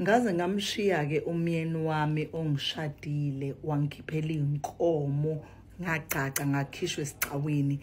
Ngaze ngamshiya-ke umyeni wami ongishadile, wangikhiphela iy'nkomo, ngagcaca, ngakhishwa esicawini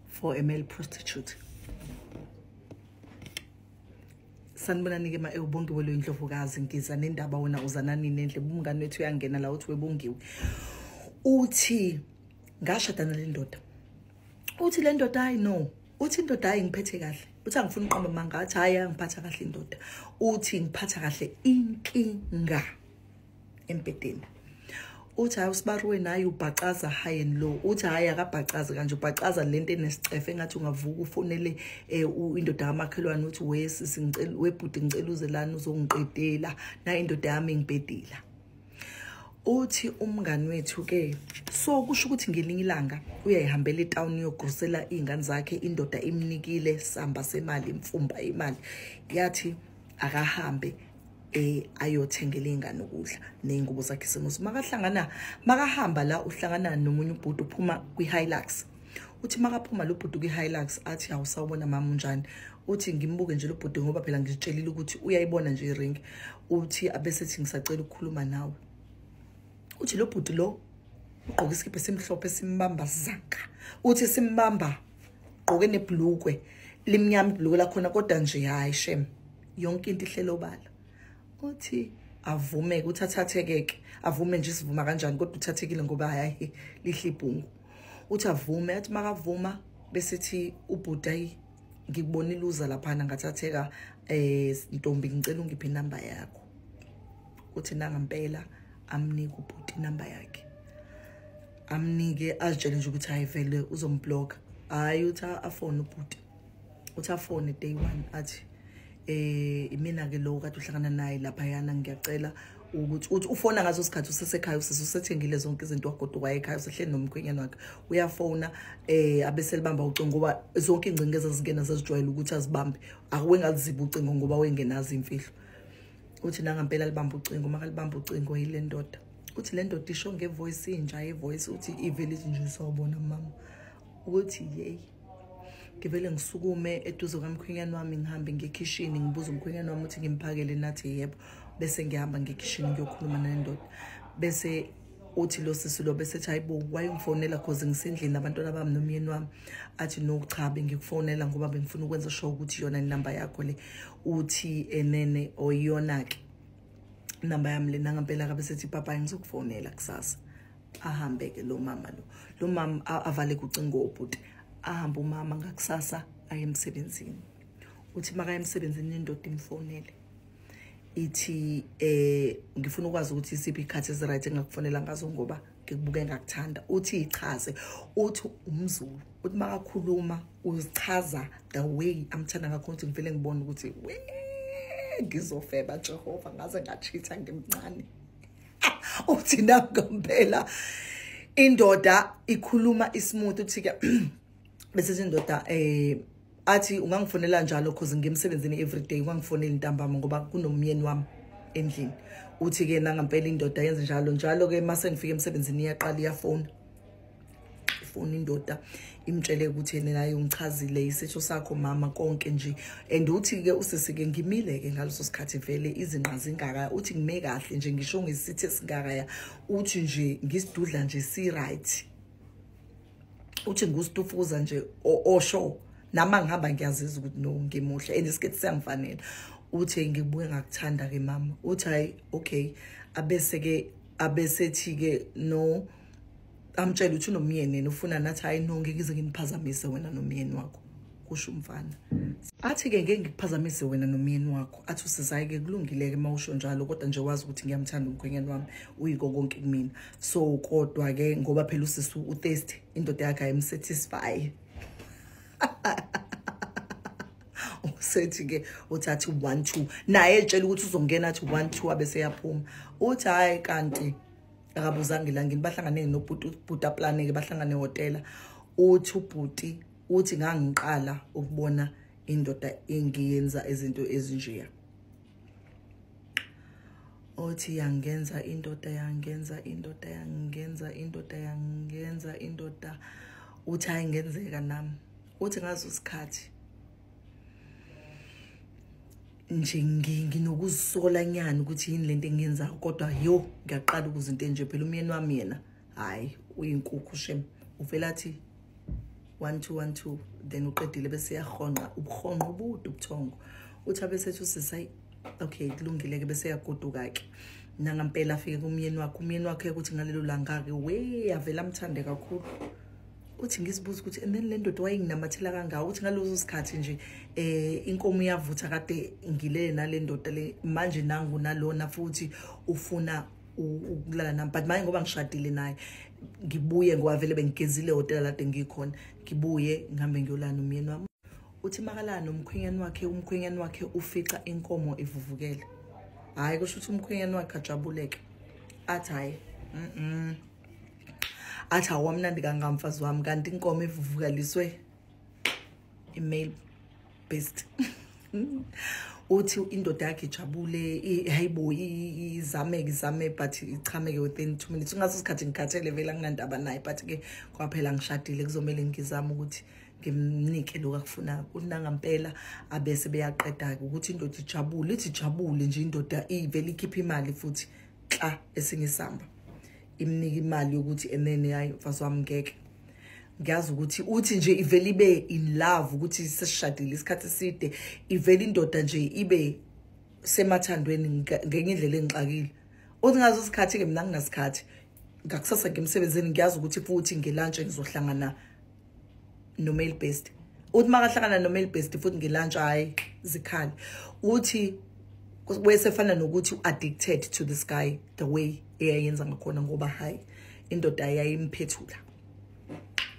for a male prostitute. Sanibonani-ke ma ewubongiwe lo indlovukazi, ngiza nendaba wena uza nani nendle. Umngani wethu uyangena la uthi webongiwe. Uthi ngashada nale ndoda. Uthi le ndoda hayi no. Uthi indoda hayi ngiphethe kahle. Uthi angifuni uqamba manga, athi hayi angiphatha kahle indoda. Uthi ngiphatha kahle inkinga embhedeni. Uthi hayi usibaruwe naye ubhacaza high and low. Uthi hayi akabhacazi kanje, ubhacaza lento enesicefe engathi ungavuka ufonele indoda kamakhelwane uthi wesisi ngicela webhuti ngicela uze lana uzongiqedela na indoda yami ingibhedila. Uthi umngani wethu ke so kusho ukuthi ngelinye ilanga uyayihambela etown yogrosela izingane zakhe, indoda imnikile samba semali, imfumba imali, yathi akahambe ayothengela ingane ukudla nezingubo zakhe semuzi. Makahlangana makahamba la uhlangana nomunye ubhuti uphuma kwiHilux. Uthi makaphuma lo bhuti kwiHilux athi awusawubona mama unjani. Uthi ngimbuke nje lo bhuti ngoba phela ngizitshelile ukuthi uyayibona nje iring. Uthi abesethi ngisacela ukukhuluma nawe. Uthi lo bhuti lo ugqoke isikipha esimhlophe simbamba zanka. Uthi simbamba gqoke nebhlukwe limnyama ibhlukwe lakhona kodwa nje hayi shem yonke into ihlelo obala. Uthi avume ukuthi athathekeke, avume nje sivuma kanjani kodwa uthathekile ngoba hayi lihle ibhungu. Uthi avume, athi makavuma bese ubhuti ayi ngikubonile uza lapha ngathatheka ntombi ngicela ungiphe inamba yakho. Uthi nangampela amnike ubhuti inamba yakhe, amnike azitshele nje ukuthi hayi vele uzomblock. Hayi uthi afone ubhuti, uthi afone day one athi imina ke lo kade uhlangana naye lapha yana ngiyacela ukuthi uthi ufona ngaso sikhathi usesekhaya usesethengile zonke izinto wagoduka ekhaya usehleli nomkhwenyana wakhe. Uyafona abeselibamba ucingo ngoba zonke ingcingo ezazingena zazijwayele ukuthi azibambe, akuwengaziba ucingo ngoba wengenazo imfihlo. Uthi nangampela libamba ucingo, makalibamba ucingo yile ndoda. Uthi le ndoda isho ngevoice inja yevoice, uthi ivele ithi nje sawubona mama. Uthi yey ngivele ngisukume eduze kwamkhwenyana wami ngihambe ngekhishini ngibuza umkhwenyana wami uthi ngimphakele nathi yebo, bese ngihamba ngekhishini ngiyokhuluma nendoda. Bese uthi lo sisi lo bese ethi hayibo wayongifonela cause ngisendlini nabantwana bami nomyeni wami. Athi no cha bengikufonela ngoba bengifuna ukwenza sure ukuthi iyona inamba yakho le. Uthi enene oyiyona ke inamba yami le. Nangampela kabe sethi papa ngizokufonela kusasa. Ahambe ke lo mama lo mama avale kucingo ubhuti. Ahamba umama ngakusasa aye emsebenzini. Uthi makaye emsebenzini indoda imfonele ithi ngifuna ukwazi ukuthi isiphi ikhathi eziright engakufonela ngazo ngoba ngikubuke ngakuthanda. Uthi ichaze, uthi umZulu, uthi makakhuluma uzichaza the way amthanda ngakho, ukuthi ngivele ngibone ukuthi we ngizofeba Jehova ngaze ngachitha ngimncane. Uthi nangampela indoda ikhuluma ismooth. Uthi ke bese indoda athi ungangifonela njalo cause ngimsebenzini everyday, ungangifonela intambama ngoba kunomyeni wami endlini. Uthi ke nangampela indoda yenze njalo njalo ke mase ngifika emsebenzini iyaqala iyafona ifona indoda imtshele ukuthi yena naye ungichazile isitho sakho mama konke nje. And uthi ke usisi ke ngimile ke ngaleso sikhathi vele izinqa zingaka, uthi ngime kahle nje ngisho ngisithe singaka, uthi nje ngisidudla nje si right, uthi ngustufuza nje osho nama ngihamba ngiyazizwa ukuthi no ngimuhle and isikhathi siyangifanele. Uthi ngibuye ngakuthanda ke mama. Uthi hayi okay, abese ke abesethi ke no amtshela ukuthi unomyeni yena ufuna nathi hayi no ngeke ngize nginiphazamise wena nomyeni wakho, kusho umfana. Athi ke ngeke ngikuphazamise wena nomyeni wakho. Athi usizayi ke kulungile ke mawusho njalo kodwa nje wazi ukuthi ngiyamthanda umkhwenyana wami uyiko konke kumina. So kodwa ke ngoba phela usisi uthirsty indoda yakhe ayimsatisfy. Usethi ke uthathi 1 2 naye etshela ukuthi uzongena athi 1 2 abese yaphuma. Uthi hayi kanti akabuzanga elangeni bahlangane nobhuti, ubhuti aplaneke bahlangane ehotela. Uthi ubhuti uthi ngangiqala ukubona indoda engiyenza izinto ezinjeya. Uthi yangenza indoda, yangenza indoda, yangenza indoda, yangenza indoda. Uthi ayingenzeka nami. Uthi ngazo isikhathi Nje nginokuzisola nyana ukuthi yini lento engiyenzayo, kodwa yo ngiyaqala ukuzinto enje phela. Umyeni wami yena hayi uyinkukhu shem, uvela athi 1 2 1 2 then uqedile bese yahonqa ubuhonqa ubude ubuthongo. Uthi abesethu usisi okay kulungile ke, bese yagoduka ke. Nangampela afike kumyeni wakhe, umyeni wakhe ukuthi ngalelo langa ke we avela amthande kakhulu. Uthi ngizibuza ukuthi and then le ndoda wayinginamathela kangaka. Uthi ngalozo sikhathi nje inkomo iyavutha kade ngilele nale ndoda le, manje nangu nalona futhi ufuna ukulala nami, but manje ngoba ngishadile naye ngibuye ngoba vele bengigezile ehhotela lade ngikhona, ngibuye ngihambe ngiyolala nomyeni wami. Uthi makalala nomkhwenyana wakhe, umkhwenyana wakhe ufica inkomo ivuvukele. Hayi kusho ukuthi umkhwenyana wakhe ajabuleke, athi hayi athi awamnandi kangamfazi wami, kanti inkomo evuvukaliswe i-male beast. Uthi indoda yakhe ijabule, hayibo izameke izame but ichameke within 2 minutes. Ungaso sikhathi ngikhathele vele anginandaba naye, but ke kwaphela ngishadile kuzomele ngizame ukuthi ngimnike lokho akufunayo. Uthi nangampela abese beyaqeda ukuthi indoda ijabule, ithi ijabule nje indoda ivele ikhipha imali futhi xa esinye isamba imnika imali yokuthi enene hayi mfazi wami ngeke ngiyazi ukuthi uthi nje ivele ibe in love ukuthi sesishadile isikhathi eside, ivele indoda nje ibe semathandweni ngenye indlela engixakile. Uthi ngazo isikhathi ke mina nginasikhathi ngakusasa ngemsebenzini, ngiyazi ukuthi futhi ngelunch ngizohlangana no male best. Uthi makahlangana no male best futhi ngelunch hayi zikhali. Uthi wesefana nokuthi addicted to this guy the way eyayenza ngakhona, ngoba hayi indoda yayimphethula.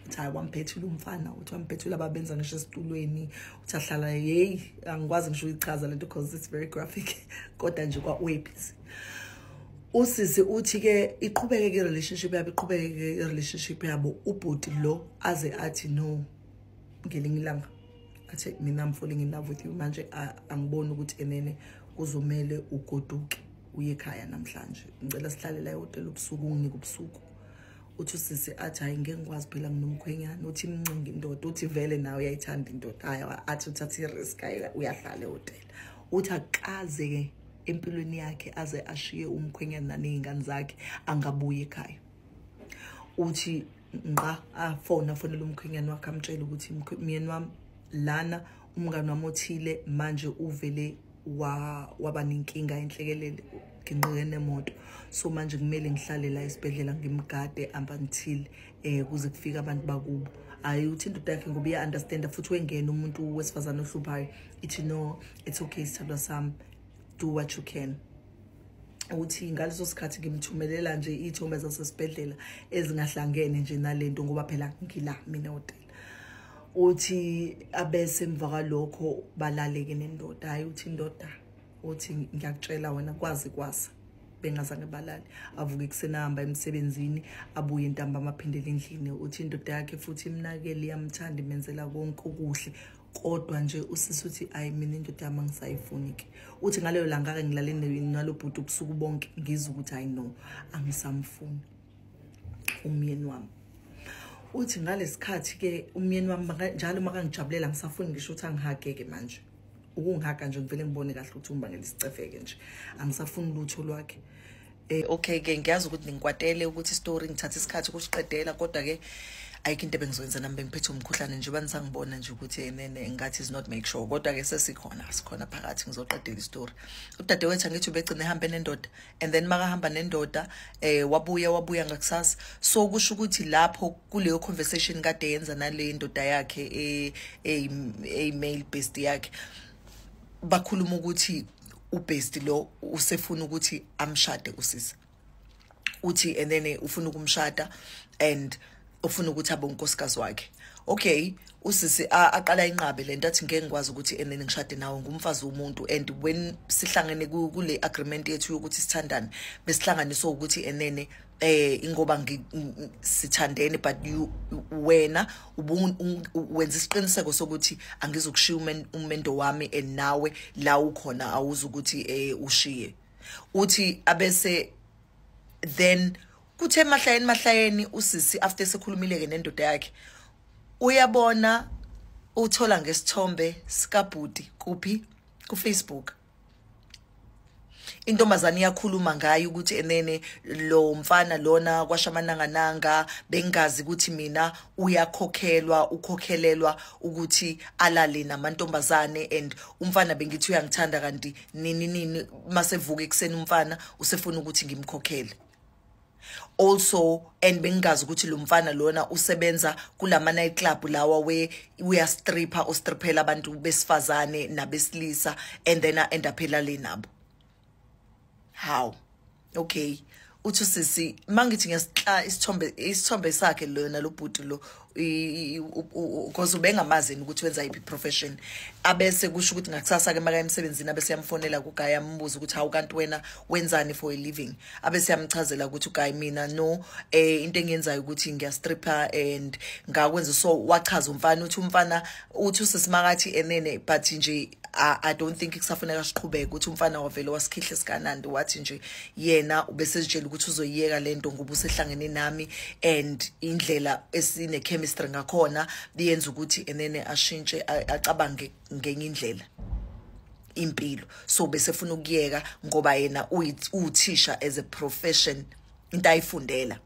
Uthi hayi wamphethula umfana, uthi wamphethula babenza ngisho esitulweni, uthi ahlala hey angikwazi ngisho uyichaza lento because it's very graphic, kodwa nje kwa webhizi. Usisi uthi ke iqhubeke ke relationship yabo, iqhubeke ke relationship yabo, ubhuti lo aze athi no ngelinye ilanga athi mina I'm falling in love with you manje, angiboni ukuthi enene kuzomele ugoduke uye ekhaya namhlanje, ngicela sihlale la ehhotela ubusuku, unginike ubusuku. Uthi usisi athi hayi ngeke ngikwazi phela nginomkhwenyana. Uthi imncinga indoda, uthi vele nawe uyayithanda indoda, hayi athi uthatha i-risk uyahlala ehhotela. Uthi akaze ke empilweni yakhe aze ashiye umkhwenyana nezingane zakhe angabuyi ekhaya. Uthi ngqa afona afonela umkhwenyana wakhe amtshela ukuthi myeni wami lana umngani wami othile manje uvele waba nenkinga enhlekelele nginqike nemoto, so manje kumele ngihlale la esibhedlela ngimgade up until kuze kufike abantu bakubo. Hayi uthi indoda yakhe ngoba iya understand futhi wengena umuntu wesifazane ohluphayo, ithi no it's okay sithandwa sami, do what you can. Uthi ngaleso sikhathi ngimthumelela nje iy'thombe zasesibhedlela ezingahlangene nje nalento ngoba phela ngila mina ehhotela. Uthi abese emva kwalokho balaleke nendoda. Hayi uthi indoda uthi ngiyakutshela wena kwazi kwasa bengazange balale, avuke ekuseni ahamba emsebenzini abuye ntambama aphindele endlini. Uthi indoda yakhe futhi imnakele iyamthanda imenzela konke okuhle, kodwa nje usisi uthi ayi mina indoda yami angisayifuni ke. Uthi ngaleyo langa ke ngilale nalo bhuti ubusuku bonke ngizwe ukuthi hayi no angisamfuni umyeni wami. Uthi ngalesikhathi ke umyeni wami njalo makangijabulela ngisafuni ngisho ukuthi angihageke manje, ukungihaga nje ngivele ngibone kahle ukuthi umbangela isicefeke nje, angisafuni lutho lwakhe. Okay ke ngiyazi ukuthi ningikwatele ukuthi story ngithatha isikhathi ukusiqedela, kodwa ke ayikho into ebengizoyenza nami bengiphethe umkhuhlane nje banisangibona nje ukuthi enene ngathi is not make sure, kodwa ke sesikhona sikhona phakathi ngizoqedela istory. Udadewethu angithi ubegcina ehambe nendoda and then makahamba nendoda wabuya ngakusasa, so kusho ukuthi lapho kuleyo conversation kade yenza nale ndoda yakhe e male best yakhe, bakhuluma ukuthi ubest lo usefuna ukuthi amshade usisi. Uthi and then ufuna ukumshada and ufuna ukuthi abe unkosikazi wakhe. Okay, usisi aqala inqabe lento athi ngeke ngikwazi ukuthi and then ngishade nawe ngumfazi womuntu, and when sihlangene kule agreement yethu yokuthi sithandane besihlanganiswe ukuthi and then ingoba sithandene, but you wena wenza isiqiniseko sokuthi angizokushiya umendo wami and nawe la ukhona awuzi ukuthi ushiye. Uthi abese then kuthe mahlayeni usisi after sekhulumile ke nendoda yakhe uyabona uthola ngesithombe sikabhuti kuphi ku Facebook. Intombazane iyakhuluma ngayo ukuthi enene lo mfana lona kwashamanangananga, bengazi ukuthi mina uyakhokhelwa, ukhokhelelwa ukuthi alale namantombazane, and umfana bengithi uyangithanda, kanti nini nini masevuka ekuseni umfana usefuna ukuthi ngimkhokhele. Also, and bengazi ukuthi lo mfana lona usebenza kulama night club lawa we uyastripper, ustriphela abantu besifazane nabesilisa, and then end up elale nabo. How? Okay, uthi sisi mangithi ngiyasihla isithombe sakhe lona lo bhuti lo, because ubengamazi ukuthi wenza iphi profession. Abese kusho ukuthi ngakusasa ke maka emsebenzini abese yamfonela kuGuy, ambuza ukuthi hawu, kanti wena wenzani for a living? Abese yamchazela ukuthi uGuy, mina no, into engiyenzayo ukuthi ngiyastripper and ngakwenza. So wachaza umfana, uthi umfana, uthi usisimakathi enene, but nje I don't think kusafuneka siqhubeke. Ukuthi umfana wavele wasikhihla esikanandi, wathi nje yena ubesezitshela ukuthi uzoyiyeka lento ngoba usehlangene nami, and indlela esine chemistry ngakhona biyenza ukuthi enene ashintshe, acabange ngenye indlela impilo. So bese funa ukuyeka ngoba yena uthisha as a profession, into ayifundela,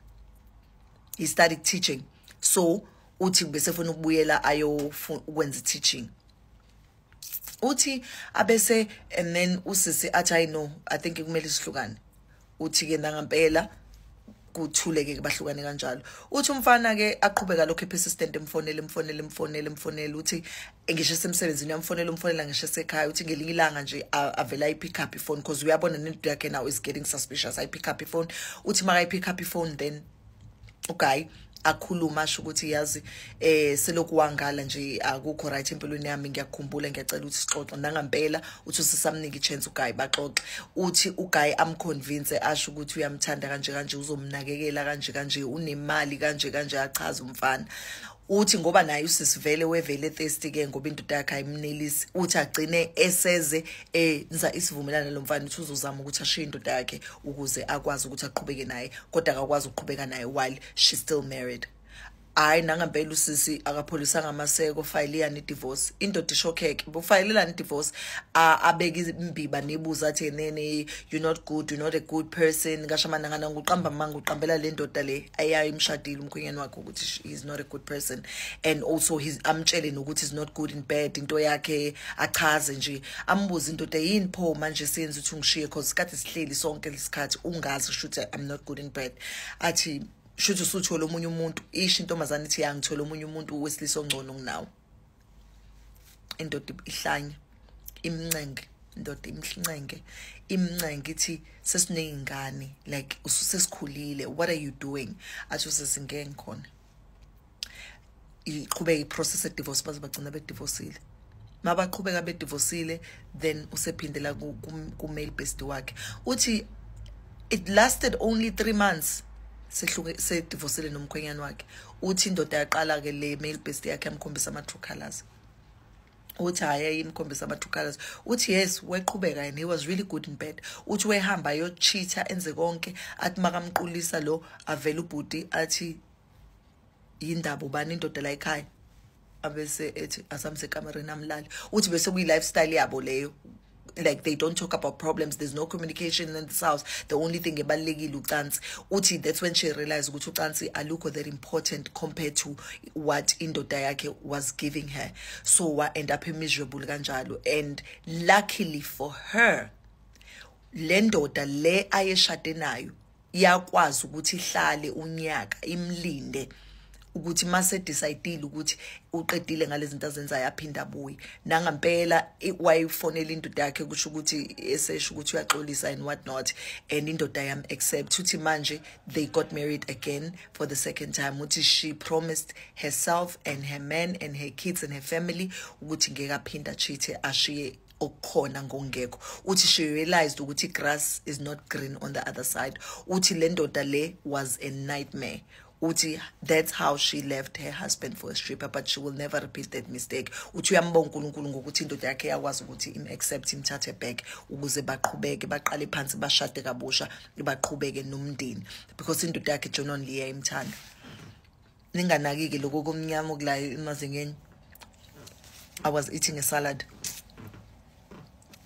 he started teaching. So uthi bese funa ukubuyela ayokwenza teaching. Uthi abese and then usisi athi, "I know, I think kumele sihlukane." Uthi ke nangampela kuthuleke ke, bahlukane kanjalo. Uthi umfana ke aqhubeka lokho persistent, emfonela, emfonela, emfonela, emfonela. Uthi ngisho esemsebenzini uyamfonela, umfonela ngisho esekhaya. Uthi ngelinye ilanga nje avela ayi-pick up ifone, because uyabona nento yakhe now is getting suspicious. Ayi-pick up ifone. Uthi makayi-pick up ifone, then uGuy akhuluma, asho ukuthi, "Yazi, selokhu wangala nje akukho right empilweni yami, ngiyakukhumbula, ngiyacela ukuthi sixoxe." Nangampela uthi usisamnika ichance uGuy, baxoxe. Uthi uGuy amconvince, asho ukuthi uyamthanda kanje kanje, uzomnakekela kanje kanje, unemali kanje kanje, achaza umfana. Uthi ngoba naye usisivele wevele thirsty ke, ngoba indoda yakhe ayimnelisi, uthi agcine eseze enza isivumelano lo mfana, uthi uzozama ukuthi ashiye indoda yakhe ukuze akwazi ukuthi aqhubeke naye, kodwa akakwazi ukuqhubeka naye while she's still married. Hayi, nangampela usisi akapholisanga amaseko, fayiliyani i-divorce. Indoda ishokheke, bufayilelani i-divorce, abeke imbiba nebuza, athi nene, "You're not good, you're not a good person." Kashamanangana nguqamba manga, uqambela le ndoda le ayayimshadile umkhwenyane wakhe ukuthi he's not a good person, and also he's amtshele nokuthi he's not good in bed, into yakhe, achaze nje. Ambuze indoda, "Yini pho manje siyenza ukuthi ungishiye? Cause kade sihleli sonke lesikhathi ungazi shuthi I'm not good in bed." Athi, "Shuthi usuthola omunye umuntu?" Isho intombazane ithi, "Yangithola omunye umuntu wesilisa ongcono kunawe." Indoda ihlanya, imncenge indoda, imncenge, imncenge, ithi, "Sesineyingane, like ususesikhulile, what are you doing?" Athi usesingeke ngikhona. Iqhubeka iprocess e-divorce, baze bagcina bedivorcile. Mabaqhubeka bedivorcile, then usephindela ku-male bestie wakhe. Uthi it lasted only 3 months sehluke, sedivorcile nomkhwenyane wakhe. Uthi indoda yaqala ke le male bestie yakhe yamkhombisa ama true colors. Uthi hayi, ayimkhombisa ama-true colors. Uthi yes, weqhubeka and he was really good in bed. Uthi wehamba ayocheatha, enze konke, athi makamqulisa lo, avele ubhuti athi, "Yindaba, ubani indoda la ekhaya?" Abese ethi, "Asamse ekamereni," amlale. Uthi bese kuyi-lifestyle yabo leyo, like they don't talk about problems, there's no communication in this house, the only thing ebalulekile ucansi. Uthi that's when she realized ukuthi ucansi alukho that important compared to what indoda yakhe was giving her. So wa end up miserable kanjalo. And luckily for her, le ndoda le ayeshade nayo iyakwazi ukuthi ihlale unyaka imlinde ukuthi mase decide ukuthi uqedile ngalezi zinto azenzayo, aphinda abuye. Nangampela wayifonela indoda yakhe, kusho ukuthi esesho ukuthi uyaxolisa and what not, and indoda yam accept. Uthi manje they got married again for the second time. Uthi she promised herself and her man and her kids and her family ukuthi ngeke aphinda cheat, ashiye okukhona ngokungekho. Uthi she realized ukuthi grass is not green on the other side. Uthi le ndoda le was a nightmare. Uthi that's how she left her husband for a stripper, but she will never repeat that mistake. Uthi uyambonga uNkulunkulu ngokuthi indoda yakhe yakwazi ukuthi im-accept, imthathe back ukuze baqhubeke, baqale phansi, bashade kabusha, baqhubeke nomndeni, because indoda yakhe genuinely iyayimthanda. Ninganaki-ke lokho komnyama okula emazingeni. I was eating a salad,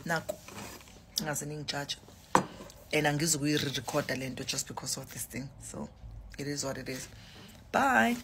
nakho ngaze ningijaje. And angizukuyi-re-recorda lento just because of this thing. So it is what it is. Bye.